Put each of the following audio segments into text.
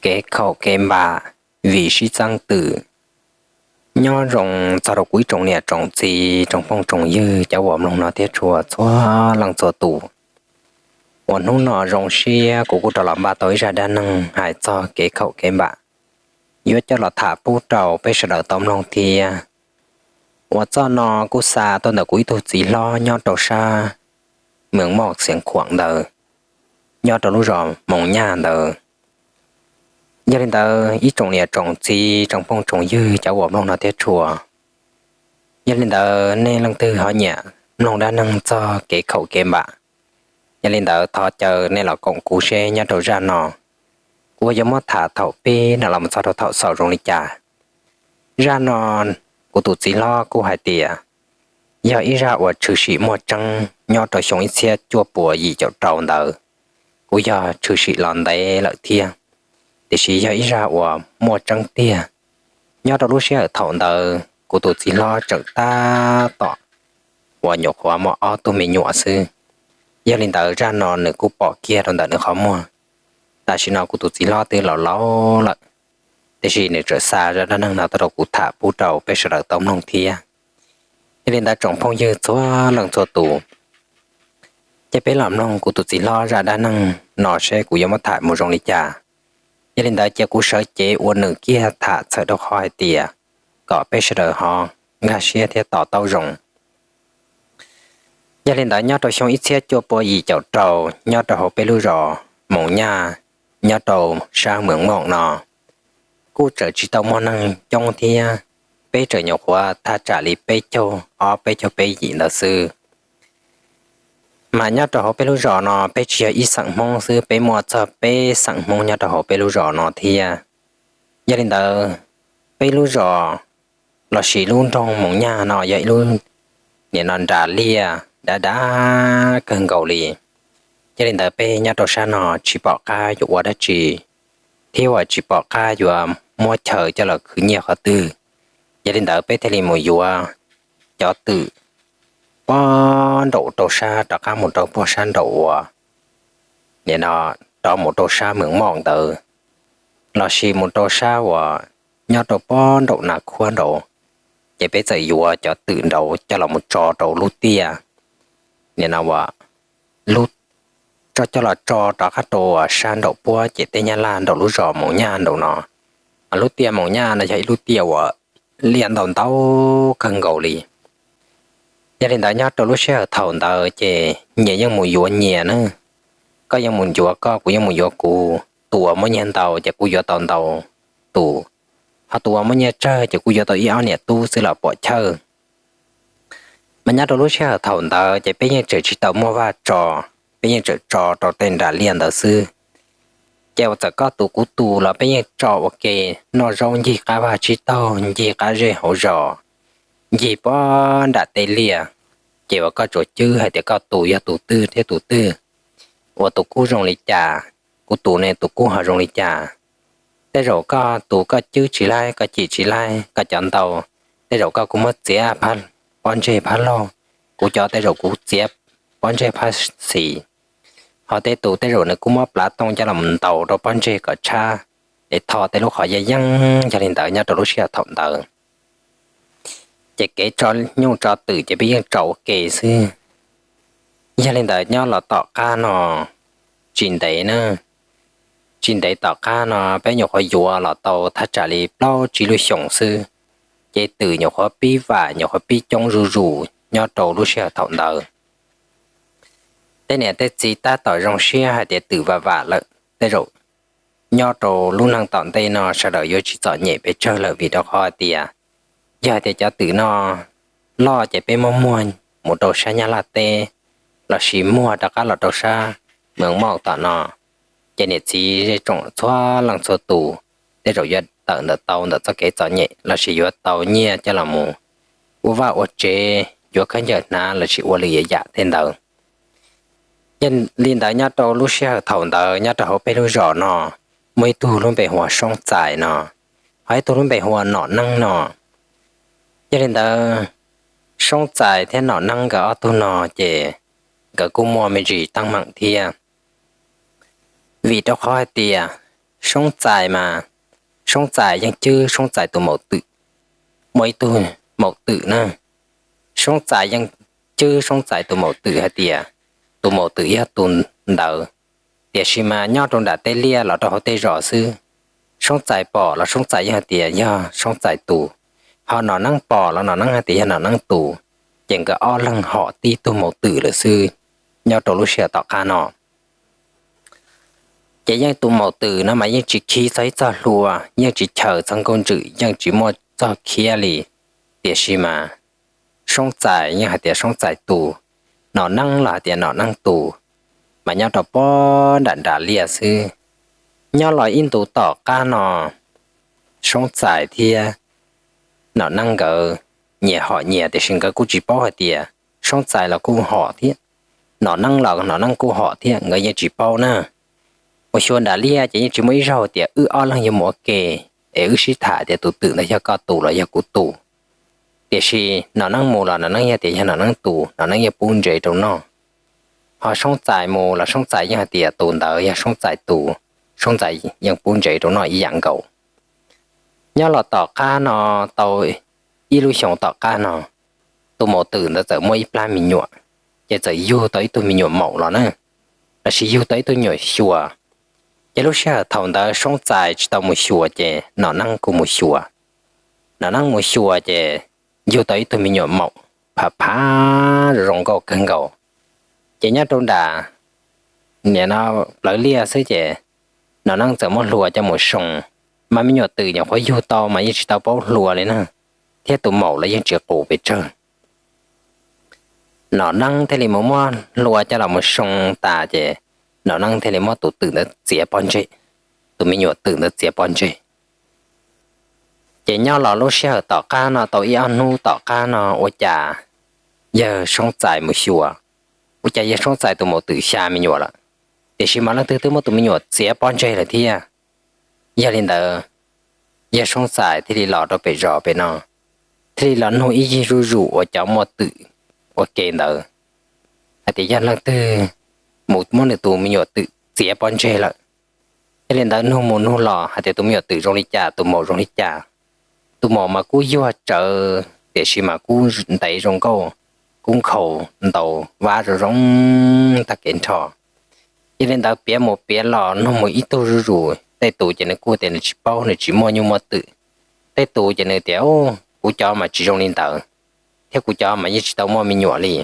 kev khaum kev npam vim sib txeeb twm. Nyob zoo txog rau kuv ib tsoom niam tsoom txiv tsoom phooj tsoom ywg cov uas mloog no thiab tshua txhua leej txhua tus, uas hnub no zoo siab kuv kuj rov los npaj tau ib zaj dab neeg hais txog kev khaum kev npam, yuav coj los tham pub rau peb sawv daws tau mloog thiab. Uas txoj no kuj xa tuaj ntawm kuv ib tug txiv hlob nyob rau sab Mees Moj Xiav Khuam ntawd, nyob rau lub zos Moos Nyaj ntawd. Yog li ntawd ib tsoom niam tsoom txiv tsoom phooj tsoom ywg cov uas mloog no thiab tshua, yog li ntawd nej leej twg ho nyiam mloog dab neeg txog kev khaum kev npam, yog li ntawd thov caw nej los koom kuv seb nyob rau zaj no kuv yuav muab tham thaum pib no los txog rau thaum xaus zoo li cas. Zaj no kuv tus txiv hlob kuj hais tias yog ib zaj uas tshwm sim muaj tseeb nyob rau xyoo ib txhiab cuaj puas yim caum rau ntawd, kuj yog tshwm sim los ntev lawm thiab, tiam sis yog ib zaj uas muaj tseeb tiag. Nyob rau lub sij hawm thaum ntawd kuv tus txiv hlob tseem tab tom uas nyuam qhuav muaj ob tug me nyuam xwb, yog li ntawd zaj no nws kuj pom kiag rau ntawm nws qhov muag. Tam sim no kuv tus txiv hlob twb laus laus lawm, tiam sis nws tseem xa zaj dab neeg no tuaj rau kuv tham pub rau peb sawv daws tau mloog thiab. Yog li ntawd tsoom phooj ywg txhua leej txhua tus, ces peb los mloog kuv tus txiv hlob zaj dab neeg no seb kuv yuav muab tham mus zoo li cas. Yog li ntawd cia kuv sawv cev ua nws kiag tham txhawm rau qhov hais tias kom peb sawv daws ho nkag siab thiab to taub zoo. Yog li ntawd nyob rau xyoo ib txhiab cuaj puas yim caum rau, nyob rau hauv peb lub zos Moos Nyaj, nyob rau sab Mees Moj no, kuj tseem tsis tau muaj neeg coob thiab, peb tseem nyuam qhuav thaj tsam li peb caug ob peb caug peb yim ntawd xwb. Mas nyob rau hauv peb lub zos no peb tsis yog ib xeem Hmoob xwb, peb muaj txog peb xeem Hmoob nyob rau hauv peb lub zos no thiab. Yog li ntawd peb lub zos lossis lub nroog Moos Nyaj no yog ib lub, nim no nras liaj dav dav kawg nkaus li. Yog li ntawd peb nyob rau sab no tsis pom qab yuav ua dab tsi, thiab uas tsis pom qab yuav muab chaw coj los khwv nyiaj qhov twg. Yog li ntawd peb thiaj li mus yuav cov twm pob nraum rau sab rov qab mus rau puag sab nraum uas, nim no, rov mus rau sab Mees Moj ntawd, lossis mus rau sab uas nyob rau pob nraum Nas Khuab nraud, ces peb txawm yuav cov twm nraud coj los mus tso rau lub tiaj, nim no uas lub, tso coj los tso rov qab rau sab nraum puab ciam teb Nyab Laj nraum lub zos Moos Nyaj nraud no. Lub tiaj Moos Nyaj no yog ib lub tiaj uas liaj ntau ntau kawg nkaus li. Yog li ntawd nyob rau lub sij hawm thaum ntawd ces nyias yeej mus yuav nyias na, koj yeej mus yuav koj, kuv yeej mus yuav kuv, tus uas muaj nyiaj ntau ces kuj yuav tau ntau tus, ho tus uas muaj nyiaj tsawg ces kuj yuav tau ib ob niam tub xwb los pom chawj. Mas nyob rau lub sij hawm thaum ntawd ces peb yeej tseem tsis tau muaj vaj tso, peb yeej tseem tso rau tej nras liaj ntawd xwb. Ces uas txawm koj tus kuv tus los peb yeej tso ua ke, noj zaub ncig qab vaj tsib taug, ncig qab zej hauv zos, ncig pob nram tej liaj. Ces uas koj tsuas cwb hais tias koj tus yog tus twg thiab tus twg, uas tus kub zoo li cas, kuv tus ne tus kub ho zoo li cas. Tej zaum koj tus koj cwb tsis laib, koj cim tsis laib, koj cov ntau, tej zaum koj kuj muab txiav pob ntseg phab laug, kuv cov tej zaum kuv txiav pob ntseg phab xis, ho tej tus tej zaum nws kuj muab plav tooj coj los ntaus rau pob ntseg kom tshab, es tho tej lub qhov yeeb yeeb. Yog li ntawd nyob rau lub sij hawm thaum ntawd ces kev tso nyuj tso twm ces peb yeej tso ua ke xwb. Yog li ntawd nyob los tom qab no tsis ntev na, tsis ntev tom qab no peb nyuam qhuav yuav los tau thaj tsam li plaub tsib lub xyoos xwb, ces twm nyuam qhuav pib vam nyuam qhuav pib coob zuj zus nyob rau lub sij hawm thaum ntawd. Tej niam tej txiv tab tom zoo siab hais tias twm vam vam lawm, tej zaum nyob rau lub neej tom ntej no sawv daws yuav tsis txom nyem pes tsawg lawm, vim rau qhov hais tias yog hais tias cov twm no loj ces peb muab muag mus rau sab Nyab Laj teb, lossis muag rov qab los rau sab Mees Moj tom no, ces niam txiv zej tsoom txhua leej txhua tus tej zaum yuav tawm ntawm tau ntawm txoj kev txom nyem lossis yuav tau nyiaj coj los mus ua vaj ua tsev, yuav khaub ncaws hnav lossis ua lwm yam tej ntawd. Yog li ntawd nyob rau lub sij hawm thaum ntawd nyob rau hauv peb lub zos no muaj ib tug lub npe hu ua Soob Txais no, ho ib tug lub npe hu ua Nom Neeb no. Yog li ntawd Soob Txais thiab Nom Neeb nkawd ob tug no ces nkawd kuj muaj me ntsis teeb meem thiab, vim rau qhov hais tias Soob Txais mas, Soob Txais yeej cwb Soob Txais tus maum twm, muaj ib tug maum twm na. Soob Txais yeej cwb Soob Txais tus maum twm hais tias tus maum twm yog tus ntawd. Tiam sis mas nyob rau nram tej liaj los rau hauv tej zos xwb, Soob Txais pom los Soob Txais yeej hais tias yog Soob Txais tus, ho Nom Neeb pom los Nom Neeb hais tias yog Nom Neeb tus. Ces nkawd ob leeg hom tib tug maum twm lawm xwb nyob rau lub sij hawm tom qab no. Ces yeej tus maum twm no mas yeej tsis khi txog ib txog hlua, yeej tsis chaws txog nkauj ntswm, yeej tsis muaj txog khiab li. Tiam sis mas Soob Txais yeej hais tias Soob Txais tus, Nom Neeb los hais tias Nom Neeb tus, mas nyob rau pob nram nram liaj xwb. Nyob los ib ntus tom qab no, Soob Txais thiab Nom Neeb nkawd nyias hom nyias, tiam sis nkawd kuj tsis paub hais tias Soob Txais los kuj hom thiab, Nom Neeb los Nom Neeb kuj hom thiab, nkawd yeej tsis paub na. Mus xyuas nram liaj ces yeej tsis muaj ib zaug tias wb ob leeg yuav mus ua ke es wb sib tham tias tus twm ntawd yog koj tus los yog kuv tus. Tiam sis Nom Neeb mus los Nom Neeb yog tias yog Nom Neeb tus, Nom Neeb yeej pub ntsev rau noj. Ho Soob Txais mus los Soob Txais yeej hais tias tus ntawd yog Soob Txais tus, Soob Txais yeej pub ntsev rau noj ib yam nkaus. Nyob los tom qab no tau ib lub xyoos tom qab no, tus maum twm ntawd txawm muaj ib plab me nyuam, ces txawm yug tau ib tug me nyuam maum los na, lossis yug tau ib tug me nyuam xyuas. Ces lub sij hawm thaum ntawd Soob Txais tsis tau mus xyuas ces Nom Neeb kuj mus xyuas. Nom Neeb mus xyuas ces yug tau ib tug me nyuam maum phav phav zoo nkauj kawg nkaus. Ces nyob rau nram nim no plawv liaj xwb ces Nom Neeb txawm muab hlua coj mus soo, mas me nyuam twm nyuam qhuav yug tau mas yeej tsis tau paub hlua li na, thiab tus maum los yeej tsis qus pes tsawg. Nom Neeb thiaj li mus muab hlua coj los mus soo tas ces Nom Neeb thiaj li muab tus twm ntawd txiav pob ntseg, tus me nyuam twm ntawd txiav pob ntseg. Ces nyob los lub sij hawm tom qab no tau ib ob hnub tom qab no ua cas yawg Soob Txais mus xyuas, ua cas yawg Soob Txais tus maum twm xya me nyuam lawm, tiam sis mas leej twg twb muab tus me nyuam txiav pob ntseg lawm thiab. Yog li ntawd, yawg Soob Txais thiaj li los rau pem zos pem no, thiaj li los nug ib yig zuj zus uas cov muaj twm ua ke ntawd hais tias yog leej twg mus muab nws tus me nyuam twm txiav pob ntseg lawm. Yog li ntawd nug mus nug los hais tias tus me nyuam twm zoo li cas, tus maum zoo li cas. Tus maum mas kub yuag tsawv tiam sis mas kub ntev zoo nkauj, kub nkhaus ntaus vab zoo zoo tag kev nrho. Yog li ntawd piav mus piav los nug mus ib tug zuj zus, tej tus ces nws kuj tias nws tsis paub, nws tsis muaj nyuj muaj twm. Tej tus ces nws tias kuv cov mas tsis zoo li ntawd, thiab kuv cov mas yeej tsis tau muaj me nyuam li.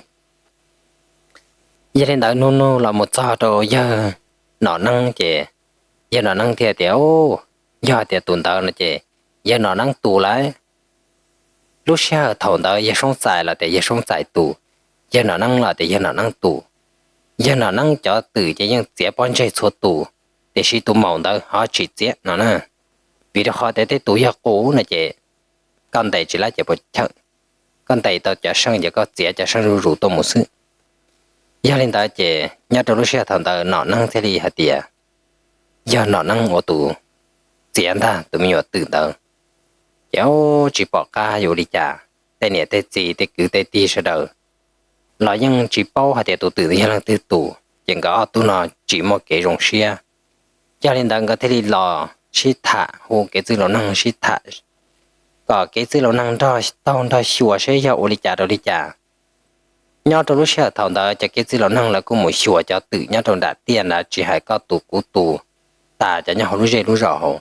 Yog li ntawd nug nug los mus txog rau yawg Nom Neeb ces yawg Nom Neeb thiaj tias yog tias tus ntawd no ces yawg Nom Neeb tus lawm. Lub sij hawm thaum ntawd yawg Soob Txais los tias yawg Soob Txais tus, yawg Nom Neeb los tias yawg Nom Neeb tus. Yawg Nom Neeb cov twm ces yeej txiav pob ntseg txhua tus, tiam sis tus maum ntawd ho tsis txiav no na. Vim rau qhov tias tej tus yog qus no ces koj ntes tsis lab ces puas chawj, koj ntes tau cov seej ces koj txiav cov seej zuj zus tuaj mus xwb. Yog li ntawd ces nyob rau lub sij hawm thaum ntawd Nom Neeb thiaj li hais tias yog Nom Neeb ua tus txiav ntag tus me nyuam twm ntawd. Ces tsis pom qab yuav ua li cas, tej niam tej txiv tej kwv tej tij sawv daws los yeej tsis paub hais tias tus twm yog leej twg tus, ces nkawd ob tug no tsis muaj kev zoo siab. Yog li ntawd nkawd thiaj li los sib tham, hu kev txwj laus neeg sib tham kom kev txwj laus neeg nrog taug nrog xyuas seb yog ua li cas rau li cas. Nyob rau lub sij hawm thaum ntawd cov kev txwj laus neeg lawv kuj mus xyuas cov twm nyob rau nram tiaj ntawd tsis hais koj tus kuv tus, tas cov nyob hauv lub zej lub zos hauv,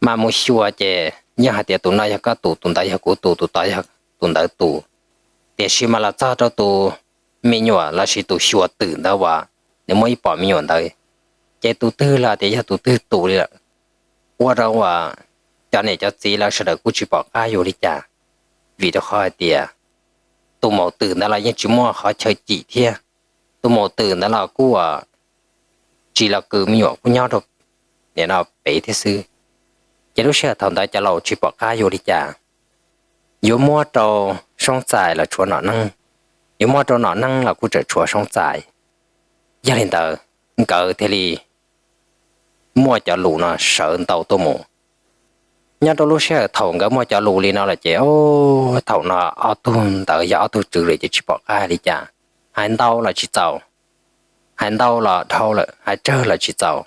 mas mus xyuas ces yeej hais tias tus no yog koj tus, tus ntawd yog kuv tus, tus tod yog tus ntawd tus. Tiam sis mas los txog rau tus me nyuam lossis tus xyuas twm ntawd uas nws muaj ib pom me nyuam ntawd, ces tus twg los tias yog tus twg tus li lawm. Ua rau uas cov niam cov txiv lawv sawv daws kuj tsis pom qab yuav li cas. Vim rau qhov hais tias tus maum twm ntawd los yeej tsis muaj qhov chaw cim thiab, tus maum twm ntawd los kuj tsis los kws me nyuam, kuj nyob rau nim no pem thiab xwb. Ces lub sij hawm thaum ntawd cov laus tsis pom qab yuav li cas, yuav muab rau Soob Txais los tshuav Nom Neeb, yuav muab rau Nom Neeb los kuj tseem tshuav Soob Txais. Yog li ntawd, nkawd thiaj li muaj cov lus no sawv ntau tuaj mus. Nyob rau lub sij hawm thaum nkawd muaj cov lus li no lawm ces thaum no ob tug ntawd yog ob tug tswv lawm ces tsis pom qab li cas. Hais ntau los tsis txaus, hais ntau los dhau lawm, hais tsawg los tsis txaus.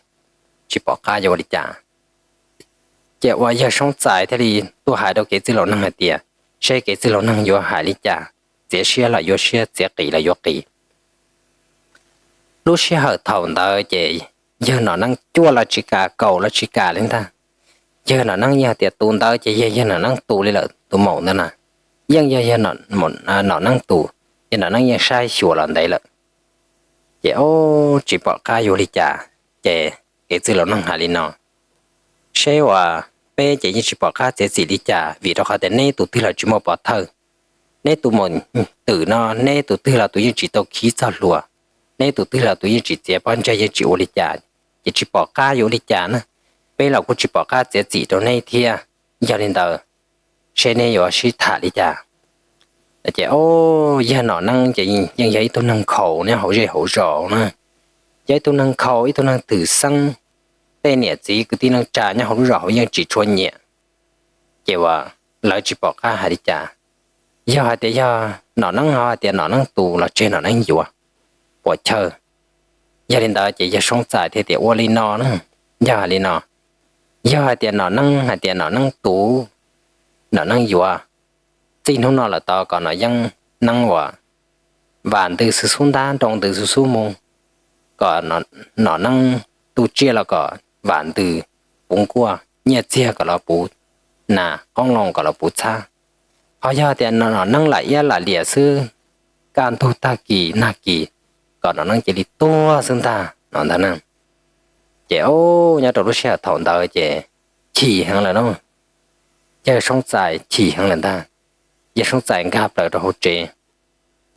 tsis pom qab yuav ua li cas. Ces uas yawg Soob Txais thiaj li tuaj hais rau kev txwj laus neeg hais tias, seb kev txwj laus neeg yuav hais li cas, txiav siab los yuav siab, txiav qis los yuav qis. Lub sij hawm thaum ntawd ces yawg Nom Neeb cuaj los tsis kam, kaum los tsis kam li ntag. Yawg Nom Neeb yeej hais tias tus ntawd ces yog yawg Nom Neeb tus li lawm, tus maum ntawd na, yeej yog yawg Nom Neeb tus. Yawg Nom Neeb yeej saib xyuas los ntev lawm. Ces ob, tsis pom qab yuav li cas, ces kev txwj laus neeg hais li no, seb uas peb ces yeej tsis pom qab txiav txim li cas, vim rau qhov tias neb tus twg los tsis muaj pov thawj. Neb tus maum twm no neb tus twg los tus yeej tsis tau khib txog hlua, neb tus twg los tus yeej tsis txiav pob ntseg, yeej tsis ua li cas, ces tsis pom qab yuav ua li cas na. Peb los kuj tsis pom qab txiav txim rau neb thiab. Yog li ntawd, seb neb yuav sib tham li cas. Ces ob, yawg Nom Neeb ces yeej yog ib tug neeg khaus nyob hauv zej hauv zos na, yog ib tug neeg khaus, ib tug neeg twm xeeb, tej niam txiv kwv tij neej tsa nyob hauv lub zos hauv yeej tsis tshua nyiam. Ces uas lawv tsis pom qab hais li cas, yog hais tias yog Nom Neeb ho hais tias Nom Neeb tus los tseg Nom Neeb yuav, puas chawj. Yog li ntawd ces yawg Soob Txais thiaj tias ua li no na, yog hais li no, yog hais tias Nom Neeb hais tias Nom Neeb tus, Nom Neeb yuav, txij hnub no lawm tod kom Nom Yeeb Neeb uas vam ntws xwb xub ntab, nroo ntws xwb xub mus, kom Nom Neeb tu tsiaj los kom vam ntws puv nkuaj, nyiaj txiag kom los puv nas, qoob loo kom los puv txhab. Ho yog tias Nom Neeb lam iab lam liam xwb, kaj ntug tag kis nag kis kom Nom Neeb cia li tuag xwb ntag no ntag na. Ces ob, nyob rau lub sij hawm thaum ntawd ces chim heev lawm na, yawg Soob Txais chim heev lawm ntag. Yawg Soob Txais nkag plaws rau hauv tsev,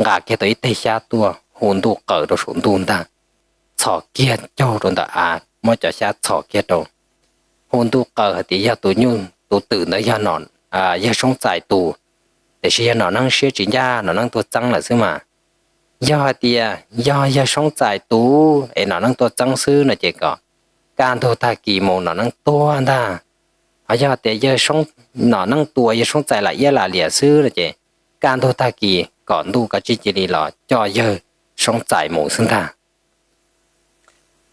nqa kiag tau ib teg xyab tuaj hu ntuj qaws rau saum ntuj ntag, txhos kiag caug rau ntawm av, muab cov xyab txhos kiag rau, hu ntuj qaws hais tias yog tus nyuj tus twm ntawd yog Nom, yawg Soob Txais tus, tiam sis yog Nom Neeb siab tsis ncaj, Nom Neeb tuag txeeb lawm xwb mas. Yog hais tias yog yawg Soob Txais tus es Nom Neeb tuag txeeb xwb no ces kom kaj ntug tag kis mus Nom Neeb tuag ntag. Ho yog tias yawg Soob, Nom Neeb tus uas yawg Soob Txais lam iab lam liam xwb no ces kaj ntug tag kis kom ntuj kav tsij cia li los coj yawg Soob Txais mus xwb ntag.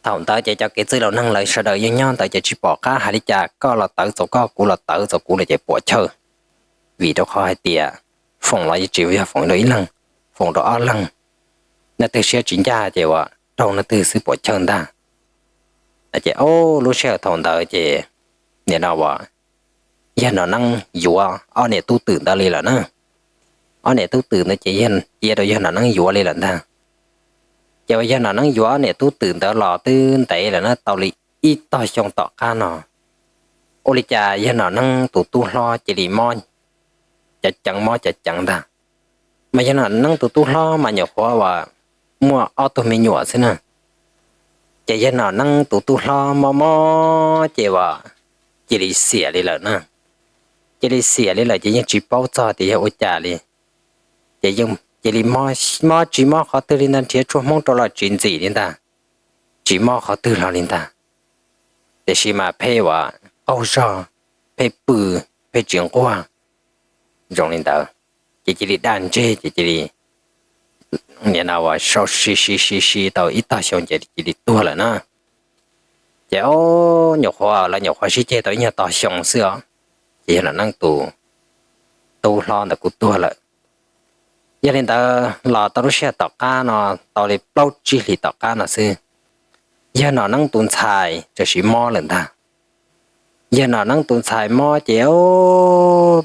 Thaum ntawd ces cov kev txwj laus neeg lawv sawv daws yeej nyob ntawd ces tsis pom qab hais li cas, koj los tawv txaus koj, kuv los tawv txaus kuv no ces puas chawj. Vim rau qhov hais tias foom los yeej tsis yog foom rau ib leeg, foom rau ob leeg, leej twg siab tsis ncaj ces uas raug leej twg xwb puas chawj ntag. Ces ob, lub sij hawm thaum ntawd ces nim no uas yawg Nom Neeb yuav ob niam tub twm ntawd li lawm na. Ob niam tub twm ntawd ces cia rau yawg Nom Neeb yuav li lawm ntag. Ces uas yawg Nom Neeb yuav ob niam tub twm ntawd los twb ntev lawm na, tau li ib tog xyoo tom qab no, ua li cas yawg Nom Neeb tus tub hlob cia li mob, cov ceev mob cov ceev ntag. Mas yawg Nom Neeb tus tub hlob mas nyuam qhuav uas muaj ob tug me nyuam xwb na. Ces yawg Nom Neeb tus tub hlob mob mob ces uas cia li xiam li lawm na. Cia li xiam li lawm ces yeej tsis paub txog tias yog ua cas li. Ces yeej cia li mob, mob tsis mob qhov twg li ntag, nrhiav tshuaj hmoob rau los tsis ntxim li ntag, tsis mob qhov twg los li ntag. Tiam sis mas pheej uas qaug zog, pheej pw, pheej tsis nquag zoo li ntawd, ces cia li daj ntseg ces cia li nim no uas sau si si si si tau ib tog xyoo ces cia li tuag lawm na. Ces ob, nyuam qhuav lawv nyuam qhuav sib ceg tau ib nyuag tog xyoo xwb os, ces yawg Nom Neeb tus tub hlob ntawd kuj tuag lawm. Yog li ntawd los tau lub sij hawm tom qab no, tau li plaub tsib hlis tom qab no xwb, yawg Nom Neeb tus ntxhais tam sim mob lawm ntag. Yawg Nom Neeb tus ntxhais mob ces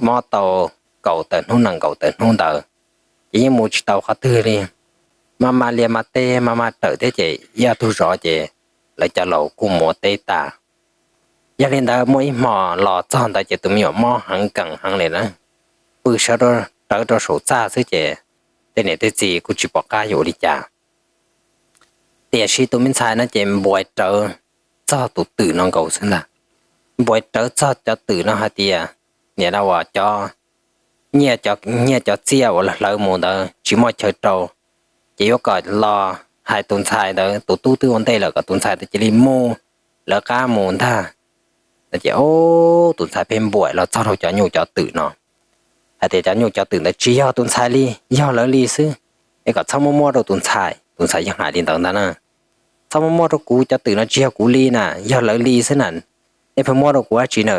mob tau kaum tawm hnub nees nkaum tawm hnub ntawd, ces yeej mus tsis tau qhov twg li. Mas mas lias mas teb mas mas rawm thiab ces ib ob tug zov ces lawv cov laus kuj mus ua teb tas. Yog li ntawd muaj ib hmo los txog ntawd ces tus me nyuam mob heev nkees heev li na, pw sawv rawv rau saum txaj xwb ces tej niam tej txiv kuj tsis pom qab yuav ua li cas. Tiam sis tus me ntxhais no ces npuais rawv txog tus twm no nkaus xwb ntag. Npuais rawv txog cov twm no hais tias, nim no uas cov nyiaj cov txiaj uas hlawv mus ntawd tsis muaj chaw rau, ces yuav kom los hais tus ntxhais ntawd, tus tub twb ua ntej lawm, kom tus ntxhais ntawd cia li mus lawv qab mus ntag. Ces tus ntxhais pheej npuais los txog rau cov nyuj cov twm no hais tias cov nyuj cov twm ntawd tsis yog tus ntxhais li, yog lawv li xwb, es kom txhob muab muab rau tus ntxhais. Tus ntxhais yeej hais li ntawd ntag na. txhob muab muab rau kuv, cov twm no tsis yog kuv li na, yog lawv li xwb na, nej pheej muab rau kuv dab tsi na?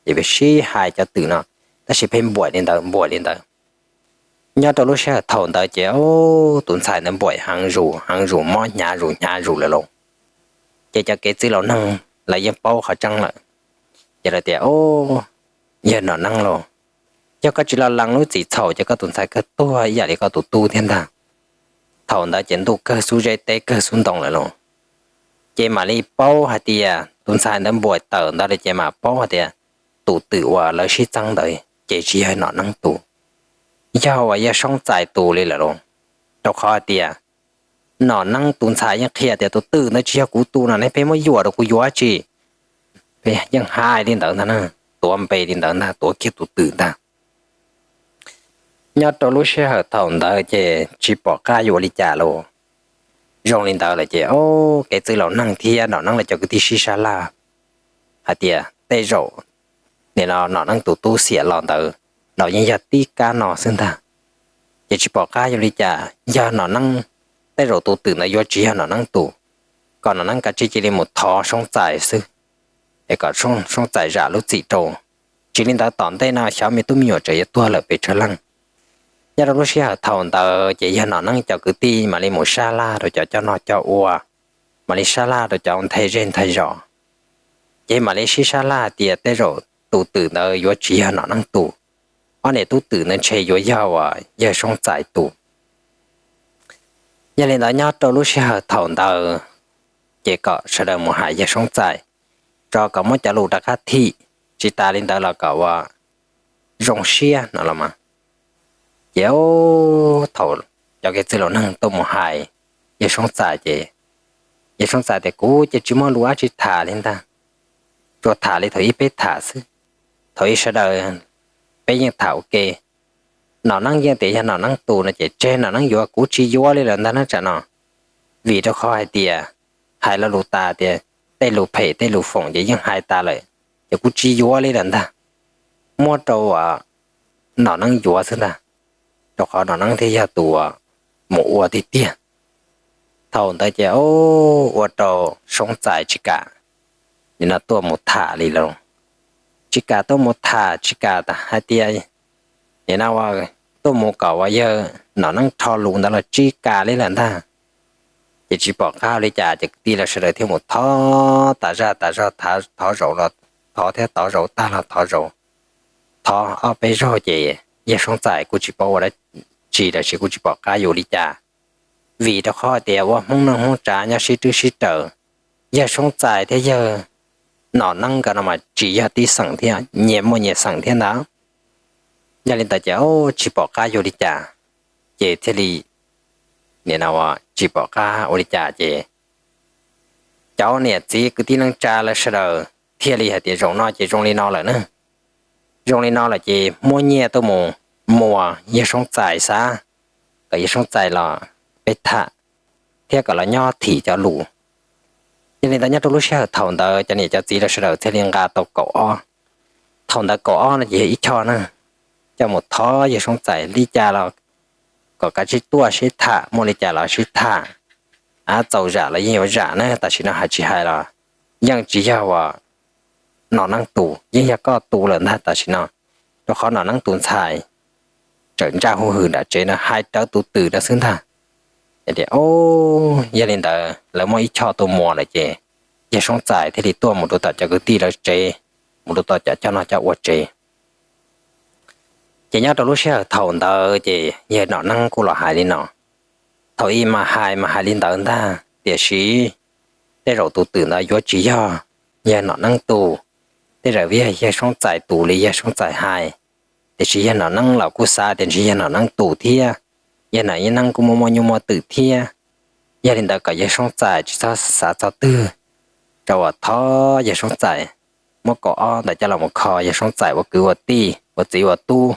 Ces pheej sib hais cov twm no, tab sis pheej npuaim li ntawd npuaim li ntawd. Nyob rau lub sij hawm thaum ntawd ces tus ntxhais ntawd npuaim heev zus heev zus, mob hnyav zus hnyav zus lawm lauj. Ces cov kev txwj laus neeg lawv yeej paub qhov tseeb lawm, ces lawv tias, Yawg Nom Neeb lauj, yog koj tsis los lees lub txim txhaum ces koj tus ntxhais kawg tuag ib yam li koj tus tub thiab ntag. Thaum ntawd ces ntuj kawg xub zeb teb kawg xub ntoo lawm lauj. Ces mam li paub hais tias tus ntxhais ntawd npuaim tawm ntawd lawm ces mam paub hais tias tus twm uas lawv sib txeeb ntawd ces tsis yog Nom Neeb tus, yog uas yawg Soob Txais tus li lawm lauj. Rau qhov hais tias Nom Neeb tus ntxhais yeej qhia tias tus twm ntawd tsis yog kuv tus no, nej pheej muab yuam rau kuv yuav dab tsi? Yeej hais li ntawd ntag, tuav npe li ntawd ntag, tuav kiag tus twm ntag. Nyob rau lub sij hawm thaum ntawd ces tsis pom qab yuav ua li cas lauj. Zoo li ntawd lawm ces kev txwj laus neeg thiab Nom Neeb lawv cov kwv tij sib sab laj hais tias tej zaum nim no Nom Neeb tus tub xiam los ntawd los yeej yog tib kab no xwb ntag. Ces tsis pom qab yuav li cas, yog Nom Neeb, tej zaum tus twm ntawd yuav tsis yog Nom Neeb tus, kom Nom Neeb kav tsij cia li mus thov Soob Txais xwb, es kom Soob Txais zam lub txim rau. Tsis li ntawd tom ntej no xyov me tub me nyuam tseem yuav tuag lawm pes tsawg leej. Nyob rau lub sij hawm thaum ntawd ces yawg Nom Neeb cov kwv tij mam li mus sab laj rau cov coj noj coj ua, mam li sab laj rau cov nthe zej nthe zos, ces mam li sib sab laj tias tej zaum tus twm ntawd yuav tsis yog Nom Neeb tus, ob niam tub twm ntawd ntshe yuav yog uas yawg Soob Txais tus. Yog li ntawd nyob rau lub sij hawm thaum ntawd ces kom sawv daws mus hais yawg Soob Txais, tso kom muab cov lus rov qab thim, tsis tas li ntawd los kom ua zoo siab no los mas. Ces thaum cov kev txwj laus neeg tuaj mus hais yawg Soob Txais ces yawg Soob Txais tias kuv ces tsis muaj lus dab tsi tham li ntag, tsuas tham li thaum ub peb tham xwb, thaum ub sawv daws peb yeej tham ua ke. Nom Neeb yeej tias yog Nom Neeb tus no ces tseg Nom Neeb yuav, kuv tsis yuav li lawm ntag na tsam no, vim rau qhov hais tias hais lo lus tas tias tej lus phem tej lus foom ces yeej hais tas lawm, ces kuv tsis yuav li lawm ntag, muab rau Nom Neeb yuav xwb ntag, rau qhov Nom Neeb thiaj yog tus mus ua tiag tiag. Thaum ntawd ces ua rau Soob Txais tsis kam, nim no tuaj mus tham li lawm, tsis kam tuaj mus tham, tsis kam hais tias nim no tuaj mus kom uas yawg Nom Neeb rho lus ntawd los tsis kam li lawm ntag. Ces tsis pom qab ua li cas ces kwv tij los sawv daws thiaj mus thov tas zaj tas zog, thov zaum los thov thiab thov zaum tag los thov zaum, thov ob peb zaug ces yawg Soob Txais kuj tsis paub ua dab tsi lawm, kuj tsis pom qab yuav ua li cas, vim rau qhov tias ua Hmoob neej Hmoob tsav nyob sib twb sib raws, yawg Soob Txais thiab yawg Nom Neeb nkawd no mas tsis yog tib xeem thiab, nyias muaj nyias xeem thiab ntag. Yog li ntawd ces tsis pom qab yuav ua li cas, ces thiaj li nim no tsis pom qab ua li cas ces cov niam txiv kwv tij neej tsa lawv sawv daws thiaj li hais tias zaum no ces zoo li no lawm na, zoo li no lawm ces muab nyiaj tuaj mus muas yawg Soob Txais xav, kom yawg Soob Txais los peb tham thiab kom los nyob thim cov lus. Yog li ntawd nyob rau lub sij hawm thaum ntawd cov niam cov txiv lawv sawv daws thiaj li nqa tau kaum ob, thaum ntawd kaum ob no ces yog ib choj na, coj mus thov yawg Soob Txais li cas los kom kav tsij tuaj sib tham, muaj li cas los sib tham, txaus zam los yeej yuav zam na, tam sim no hais tsis hais los yeej tsis yog uas Nom Neeb tus, yeej yog koj tus lawm ntag tam sim no, rau qhov Nom Neeb tus ntxhais tseem ntsaj hu hwm nram tsev no hais rawv tus twm no xwb ntag. Yog li ntawd lawv muab ib choj tuaj muas lawm ces yawg Soob Txais thiaj li tuaj mus rau tom cov kwv tij lawv tsev, mus rau tom cov coj noj coj ua tsev. Ces nyob rau lub sij hawm thaum ntawd ces yawg Nom Neeb kuj los hais li no, thaum ub mas hais mas hais li ntawd ntag tiam sis tej zaum tus twm ntawd yuav tsis yog yawg Nom Neeb tus, tej zaum yog yawg Soob Txais tus li yawg Soob Txais hais, tiam sis yawg Nom Neeb los kuj xav tias ntshe yawg Nom Neeb tus thiab, yawg Nom Neeb kuj muaj muaj nyuj muaj twm thiab. Yog li ntawd kom yawg Soob Txais tsis txhob xav txog twg, rau uas thov yawg Soob Txais muab kaum ob ntawd coj los mus kho yawg Soob Txais ua kwv ua tij ua txiv ua tub,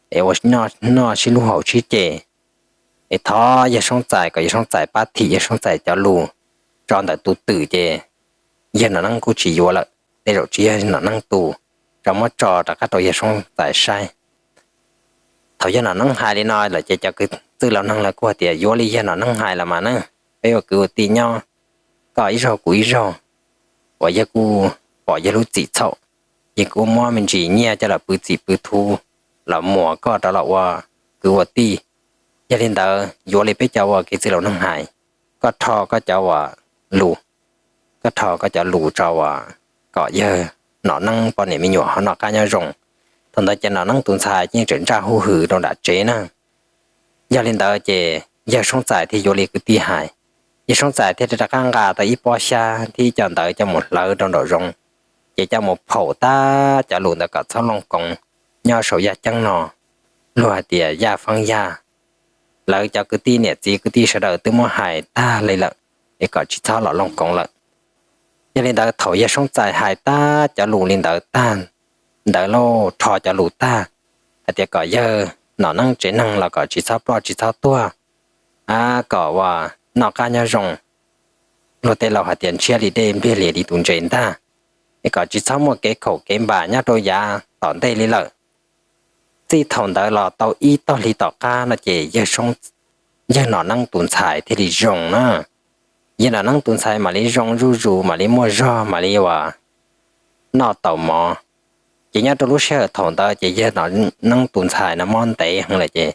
es ua noj sib hlub haus sib ce, es thov yawg Soob Txais kom yawg Soob Txais pab thim yawg Soob Txais cov lus tso ntawm tus twm ces yawg Nom Neeb kuj tsis yuav lawm, tej zaum tsis yog Nom Neeb tus, tso muab tso rov qab rau yawg Soob Txais saib. Thaum yawg Nom Neeb hais li no lawm ces cov kwv tij laus neeg lawv kuj hais tias yuav li yawg Nom Neeb hais los mas na, peb ua kwv ua tij nyob, koj ib zaug kuv ib zaug, uas yawg kuj pom yawg lub txim txhaum, yawg kuj muab me ntsis nyiaj coj los pw txim pw thuv, los muas koj rov los ua kwv ua tij. Yog li ntawd yuav li peb cov uas kev txwj laus neeg hais, koj rho koj cov uas lus, koj rho koj cov lus tso uas kom yawg Nom Neeb poj niam me nyuam ho noj qab nyob zoo. Thaum ntawd ces Nom Neeb tus ntxhais yeej tseem ntsaj huj hwm rau nram tsev na. Yog li ntawd ces yawg Soob Txais thiaj yuav li kwv tij hais, yawg Soob Txais thiaj rov qab nqa tau ib pob xyab thiab ib co ntawv coj mus hlawv rau nraum zoov, ces coj mus phaum tag cov lus ntawd kom txhob looj koov nyob saum yaj ceeb no, luag hais tias yaj feeb yaj. Lawv cov kwv tij niam txiv kwv tij sawv daws twb muab hais tag li lawm, es kom tsis txhob los looj koov lawm. Yog li ntawd thaum yawg Soob Txais hais tag cov lus li ntawd tag, ntawd lauj, rho cov lus tag hais tias kom yawg Nom Neeb tsev neeg los kom tsis txhob ploj tsis txhob tuag, a, kom uas noj qab nyob zoo, luag tej laus hais tias ntshiab li dej npliag lias li tus ntses ntag, es kom tsis txhob muaj kev khaum kev npam nyob rau yav tom ntej li lawm. Txij thaum ntawd los tau ib tog hli tom qab no ces yawg Nom Neeb tus ntxhais thiaj li zoo na. Yawg Nom Neeb tus ntxhais mam li zoo zuj zus, mam li muaj zog, mam li uas noj taus mov. Ces nyob rau lub sij hawm thaum ntawd ces yawg Nom Neeb tus ntxhais no mob ntev heev lawm ces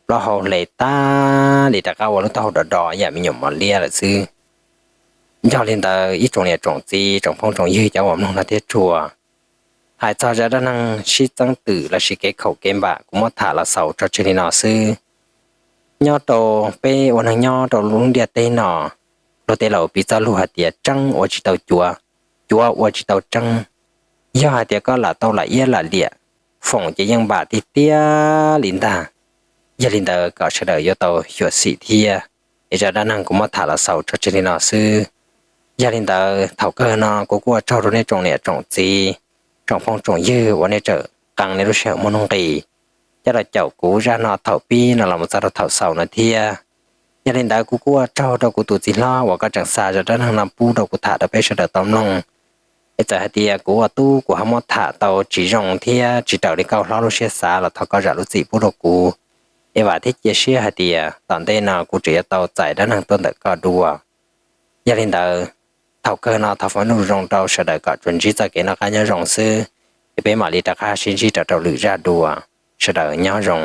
plaub hau hle tag li rov qab ua lub taub hau do do yam me nyuam mos liab lawm xwb. Yog li ntawd ib tsoom niam tsoom txiv tsoom phooj tsoom ywg cov uas mloog no thiab tshua, hais txog zaj dab neeg sib txeeb twm lossis kev khaum kev npam kuv muab tham los xaus tso tseg li no xwb. Nyob rau peb ua neeg nyob rau lub ntiaj teb no, luag tej laus piv txoj lus hais tias tseeb ua tsis tau cuav, cuav ua tsis tau tseeb. Yog hais tias koj lam tau lam iab lam liam, foom ces yeej npam tiag tiag li ntag. Yog li ntawd kom sawv daws yuav tau xyuam xim thiab. Es zaj dab neeg kuv muab tham los xaus tso tseg li no xwb. Yog li ntawd thaum kawg no kuv kuj ua tsaug rau nej tsoom niam tsoom txiv, tsoom phooj tsoom ywg uas nej tseem qee nej lub sij hawm muaj nuj nqis coj los caum kuv zaj no thaum pib no los mus txog rau thaum xaus no thiab. Yog li ntawd kuv kuj ua tsaug rau kuv tus txiv hlob uas koj tseem xa zaj dab neeg no pub rau kuv tham rau peb sawv daws tau mloog. Es txawm hais tias kuv ua tub kuv ho muab tham tau tsis zoo thiab tsis raws li koj hlob lub siab xav los thov koj zam lub txim pub rau kuv. Es vam thiab cia siab hais tias tom ntej no kuv tseem yuav tau txais dab neeg tuaj ntawm koj dua. Yog li ntawd, thaum kawg no thov foom ib ntu zoo rau sawv daws kom tsuas ntsib txoj kev noj qab nyob zoo xwb, es peb mam li rov qab sib ntsib rau rau lwm zaj dua. Sawv daws nyob zoo.